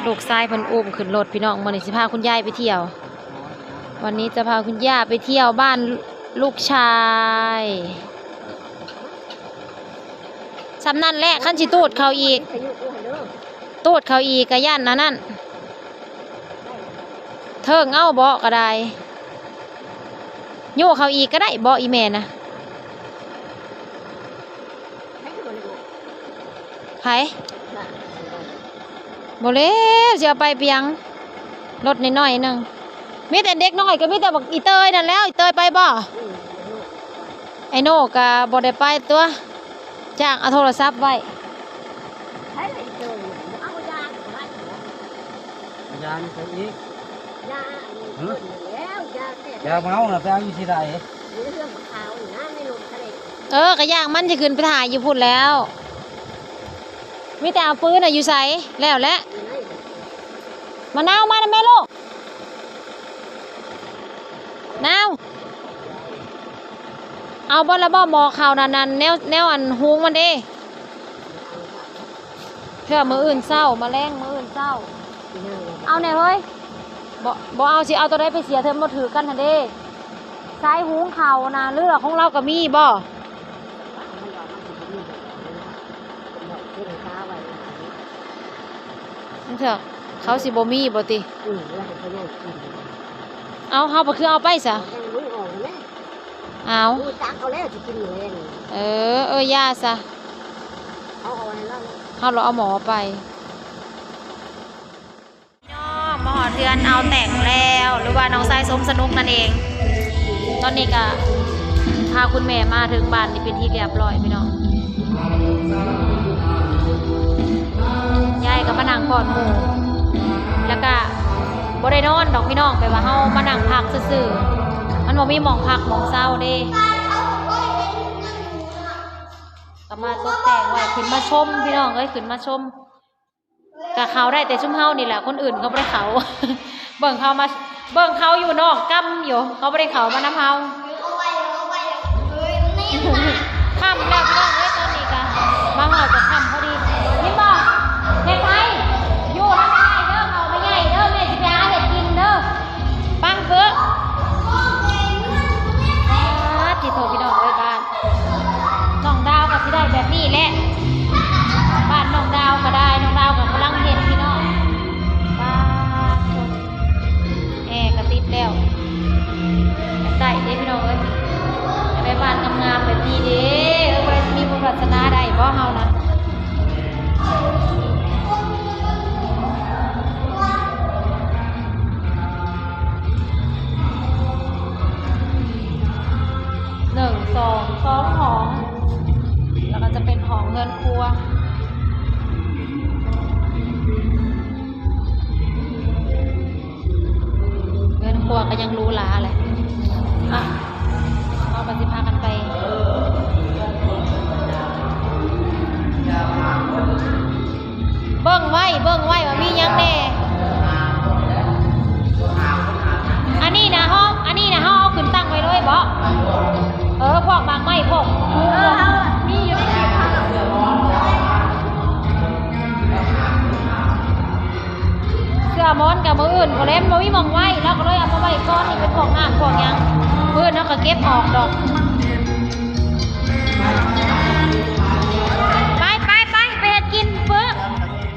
ລູກຊາຍເພິ່ນອຸ້ມຂຶ້ນລົດພີ່ນ້ອງ. ມື້ນີ້ຊິພາຄຸນຍາຍໄປທ່ຽວ ວັນນີ້ຈະພາຄຸນຍ່າໄປທ່ຽວບ້ານລູກຊາຍ. ສ່ຳນັ້ນແຫຼະ ຄັນຊິຕູດເຂົາອີກ ຕູດເຂົາອີກກະຢ້ານອັນນັ້ນ ເຖິງເອົາເບາະກະໄດ້ ໂຍກເຂົາອີກກະໄດ້ເບາະອີ່ແມ່ນະ. ໃຜ? ບໍ່ແລ້ວ ຊິເອົາໄປປຽງ ລົດນ້ອຍໆໜຶ່ງ ມີແຕ່ເດັກນ້ອຍ ກະມີແຕ່ບັກອີເຕີຍນັ້ນແຫຼ້ວ. ອີເຕີຍໄປບໍ່? ອືມ ໄອ້ໂນກະບໍ່ໄດ້ໄປຕົວະ ຈ້າງເອົາໂທລະສັບໄວ້. ໃຜລະອີເຕີຍ ບໍ່ເອົາຢາກະໄດ້. ຢານີ້ໃສ່ອີກ ຢາອັນນີ້ ຫືອ ເພິ່ນແລ້ວ ຢາແກ້ ຢາເມົານະ ໄປເອົາຢູ່ທີ່ໃດ? ຢູ່ໃນເຮືອນບັກຂາວນີ້ນະ ໃນລົມທະເລ. ເອີ ກະຢ່າງມັນຊິຂຶ້ນໄປຖ່າຍຢູ່ພຸ້ນແລ້ວ. ມີແຕ່ເອົາປືນນະ ຢູ່ໃສ? ແລ້ວແຫຼະ ຢູ່ໃນ ມະນາວ ມານຳແມ່ລູກ. ນາວ ເອົາເບິດລະບໍ່ ໝໍ້ເຂົ້ານັ້ນ ນັ້ນ ແນວ ແນວອັນຫຸງມັນເດ້ ເພື່ອມື້ອື່ນເຊົ້າ ມາແລງມື້ອື່ນເຊົ້າ. ເອົາແດ່ເຮີ້ຍ ບໍ່ ບໍ່ເອົາ ຊິເອົາໂຕໃດໄປເສຍ ເທີມບໍ່ຖືກກັນຫັ້ນເດ້ ສາຍຫຸງເຂົ້ານະ ຫຼືວ່າຂອງລາວກະມີບໍ່? ເຂົາຊິບໍ່ມີບໍ່ຕິ? ອືມ ລະໃຫ້ເຂົາຍ່າງກິນ. ເອົາ ເຮົາບໍ່ຄືເອົາໄປຊະ? ເອົາ ເອົາແລ້ວຊິກິນມື້ແລງ. ເອີ ເອີ ຢ່າຊະ ເຮົາເອົາໃຫ້ລາວ ເຮົາລະເອົາໝໍໄປ. ພີ່ນ້ອງ ມາຮອດເຮືອນອາວແຕ່ງແລ້ວ ຫຼືວ່ານ້ອງຊາຍສົມສະໜຸກນັ້ນເອງ. ຕອນນີ້ກະພາຄຸນແມ່ມາເຖິງບ້ານນີ້ເປັນທີ່ລຽບຮ້ອຍພີ່ນ້ອງ. ຍາຍກະມານັ່ງກ່ອນໝູ່ ລະກະບໍ່ໄດ້ນອນດອກພີ່ນ້ອງ ແບບວ່າເຮົາມານັ່ງພັກຊື່ໆ ມັນບໍ່ມີໝ່ອງພັກໝ່ອງເຊົາເດ້. ກະມາຕົກແຕ່ງໄວ້ ຂຶ້ນມາຊົມພີ່ນ້ອງເອີຍ ຂຶ້ນມາຊົມ. ກະເຂົ້າໄດ້ແຕ່ຊຸມເຮົານີ້ແຫຼະ ຄົນອື່ນເຂົາບໍ່ໄດ້ເຂົ້າ. ເບິ່ງເຂົາມາ ເບິ່ງເຂົາຢູ່ນອກກຳຢູ່ ເຂົາບໍ່ໄດ້ເຂົ້າມານຳເຮົາ. ຄ່ຳແລ້ວພີ່ນ້ອງເອີຍ ຕອນນີ້ກະມາຮອດກະຄ່ຳພໍດີ. ຍິນບໍ່? ເຮັດໄທ ຢູ່ທາງໃນເດີ ເຂົ້າມາໃຫຍ່ເດີ ແມ່ຊິໄປຫາເຮັດກິນເດີ. ປັງເປີ ປາດ ຕິໂທ ພີ່ນ້ອງເອີຍ ບ້ານນ້ອງດາວກະຊິໄດ້ແບບນີ້ແຫຼະ ບ້ານນ້ອງດາວກະໄດ້ ນ້ອງດາວກະກຳລັງເຮັດພີ່ນ້ອງ. ປາດໂທ ແອກະຕິດແລ້ວ ຢາກໄດ້ເດ້ພີ່ນ້ອງເອີຍ ຢາກໄດ້ບ້ານງາມໆແບບນີ້ເດ້. ເອີ ບໍ່ໄດ້ມີບຸນວາສະໜາໄດ້ບໍ່ເຮົານະ? ໜຶ່ງ ສອງ ສອງຫ້ອງ ແລ້ວກະຈະເປັນຫ້ອງເຮືອນຄົວ. ເຮືອນຄົວກະຍັງຫຼູຫຼາແຫຼະ. ອ່ະ ເຮົາກະຊິພາກັນໄປ ເບິ່ງໄວ້ ເບິ່ງໄວ້ວ່າມີຫຍັງແດ່. ອັນນີ້ນະ ເຮົາ ອັນນີ້ນະ ເຮົາເອົາຂຶ້ນຕັ້ງໄວ້ເລີຍບໍ? ເອີ ພວກໝາກໄມ້ ພວກ ເອີ ມີຢູ່ໃນຄລິບຫັ້ນລະ. ເສື້ອໝອນກະມື້ອື່ນພຸ້ນແຫຼະ ມັນບໍ່ມີໝ່ອງໄວ້ ລາວກະເລີຍເອົາມາໄວ້ກ່ອນ ນີ້ເປັນພວກນ້ຳພວກຫຍັງ ມື້ອື່ນເຮົາກະເກັບອອກດອກ. ໄປ ໄປ ໄປ ໄປເຮັດກິນເປີ້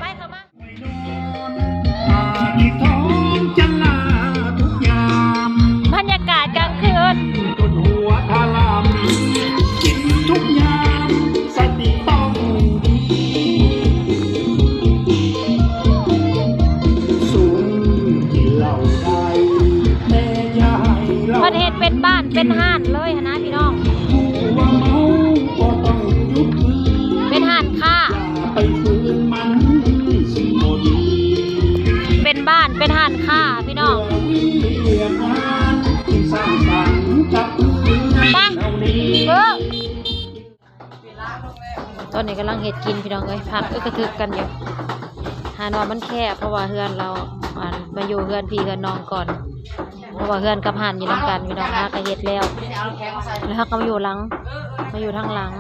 ໄປເຂົ້າມາ. ບັນຍາກາດກາງຄືນ ເພິ່ນເຮັດເປັນບ້ານເປັນຮ້ານເລີຍຫັ້ນນະພີ່ນ້ອງ ເປັນຮ້ານຄ້າ ເປັນບ້ານເປັນຮ້ານຄ້າພີ່ນ້ອງ. ໄປ ເອີ ຕອນນີ້ກຳລັງເຮັດກິນພີ່ນ້ອງເອີຍ ພັກອຶກກະທຶກກັນຢູ່ ຫາວ່າມັນແຄບ ເພາະວ່າເຮືອນລາວ ອັນ ມາຢູ່ເຮືອນພີ່ເຮືອນນ້ອງກ່ອນ ເພາະວ່າເຮືອນກັບຮ້ານຢູ່ນຳກັນພີ່ນ້ອງ. ຫາກະເຮັດແລ້ວ ແລ້ວເຮົາກະມາຢູ່ຫຼັງ ມາຢູ່ທາງຫຼັງ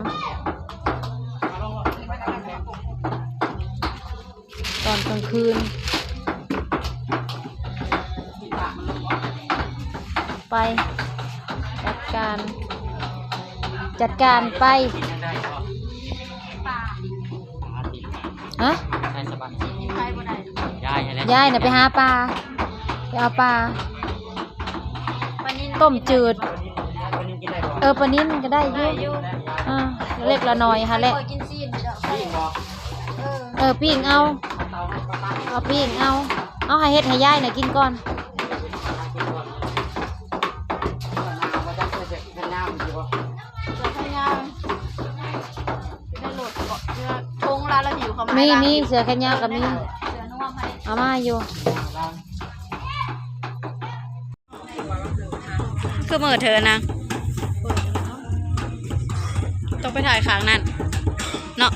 ຕອນກາງຄືນ. ໄປ ຈັດການ ຈັດການໄປ. ຮະ? ຍາຍຫັ້ນແຫຼະ ຍາຍນະໄປຫາປາ ໄປເອົາປາ ປານິນ ຕົ້ມຈືດ. ເອີ ປານິນກໍໄດ້ຢູ່ ອ່າ ເລັກລະໜ້ອຍຫັ້ນແຫຼະ. ເອີ ປີ້ງເອົາ ເອົາປີ້ງເອົາ ເອົາໃຫ້ເຮັດໃຫ້ຍາຍນະກິນກ່ອນ. ມີ ມີເສື້ອແຂນຍາວກໍມີ ເອົາມາຢູ່. ຄືມືເທີນາງ ຕ້ອງໄປຖ່າຍຂ້າງນັ້ນເນາະ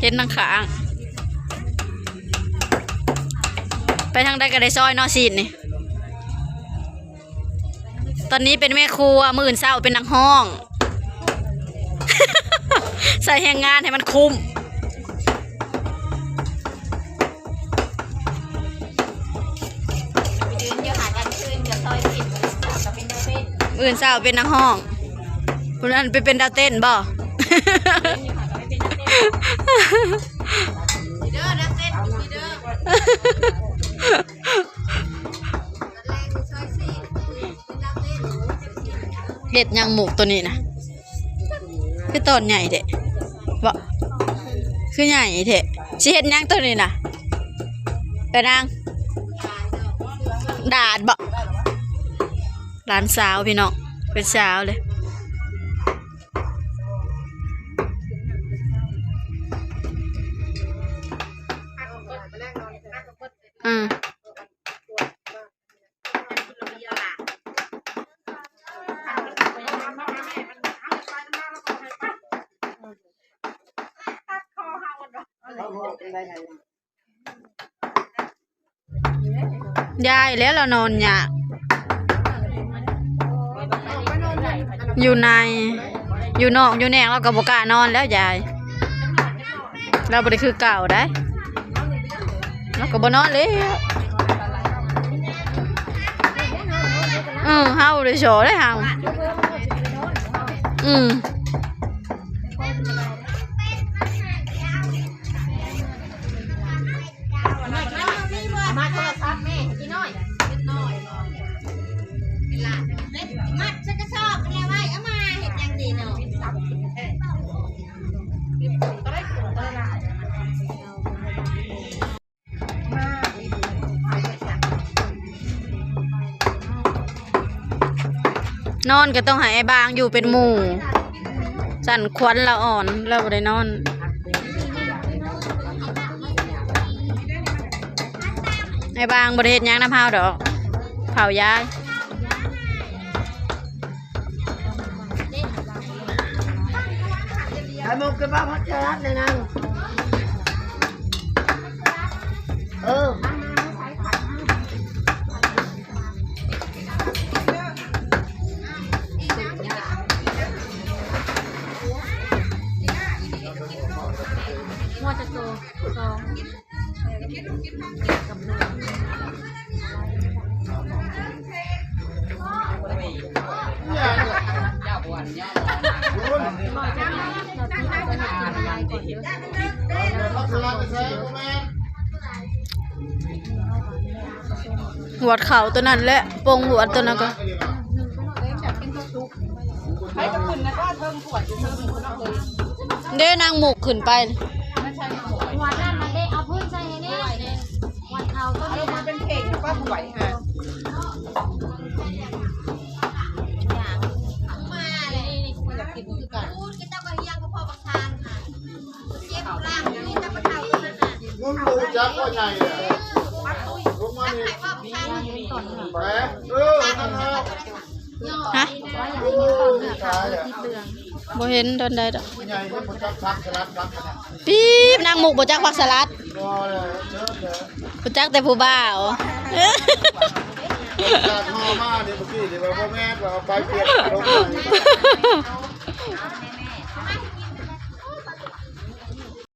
ເຫັນທາງຂ້າງ ໄປທາງໃດກໍໄດ້ຊອຍເນາະ ຊີ້ນນີ້. ຕອນນີ້ເປັນແມ່ຄົວ ມື້ອື່ນເຊົ້າເປັນນັກຮ້ອງ ໃຊ້ແຮງງານໃຫ້ມັນຄຸ້ມ. ມື້ອື່ນເຊົ້າເປັນນັກຮ້ອງ ຜູ້ນັ້ນໄປເປັນດາວເຕັ້ນບໍ? ເຮັດຫຍັງໝູກໂຕນີ້ນະ ຄືຕອນໃຫຍ່ແທ້ບໍ? ຄືໃຫຍ່ແທ້ ຊິເຮັດຫຍັງໂຕນີ້ນະ? ເອີນາງ ດາດບໍ? ຫຼານສາວພີ່ນ້ອງ ເປັນສາວເລີຍ. ອືມ ຍາຍແລ້ວລາວນອນຍາກ ຢູ່ໃນ ຢູ່ນອກຢູ່ແນກລາວກໍບໍ່ກ້ານອນແລ້ວຍາຍ ລາວບໍ່ໄດ້ຄືເກົ່າໃດ ລາວກໍບໍ່ນອນແລ້ວ. ເອີ ເຮົາໄດ້ສໍໄດ້ເຮົາ ອືມ. ມາໂທລະສັບແມ່ ພີ່ນ້ອຍ ມັດໃສ່ກະສອບແລ້ວໄວ້ ເອົາມາເຮັດຫຍັງດີເນາະ. ນອນກໍຕ້ອງໃຫ້ອ້າຍບາງຢູ່ເປັນໝູ່ ສັນຂວັນລະອ່ອນ ລະບໍ່ໄດ້ນອນ. ອ້າຍບາງບໍ່ໄດ້ເຮັດຫຍັງນຳເຮົາດອກ ເຝົ້າຍາຍ. ໄປໝົກຂຶ້ນມາພັກສະຫຼັດແດ່ນາງ ເອີ ງົວຈັກໂຕ? ສອງ. ຫວດເຂົ້າຕົວນັ້ນແຫຼະ ປົງຫວດຕົວນັ້ນກໍ ໃຜກໍຂຶ້ນນະກໍເທິງຂວດຢູ່ເທິງພຸ້ນເນາະເອີຍ ເດ້ນາງໝູກຂຶ້ນໄປ ຫວດນັ້ນນະເດ້ ເອົາພື້ນໃສ່ໃຫ້ແດ່ ຫວດເຂົ້າກໍ ເອົາລົງມາເປັນເຂ່ງກໍຫວຍຫາ ມາເລີຍ ຢາກກິນຄືກັນ ມັນຮູ້ຈັກວ່າໃຫຍ່ແຫຼະ ລົງມານີ້ ແປະ ເອີ ນັ້ນແຫຼະ ຮະ ບໍ່ເຫັນຕອນໃດດອກ ປີບ ນາງມຸກບໍ່ຈັກຜັກສະຫຼັດ ຮູ້ຈັກແຕ່ຜູ້ບ່າວ ຈາກຫໍ່ມານີ້ ເມື່ອກີ້ນີ້ວ່າບໍ່ແມ່ນ ວ່າເອົາໄປປ່ຽນລົງມານີ້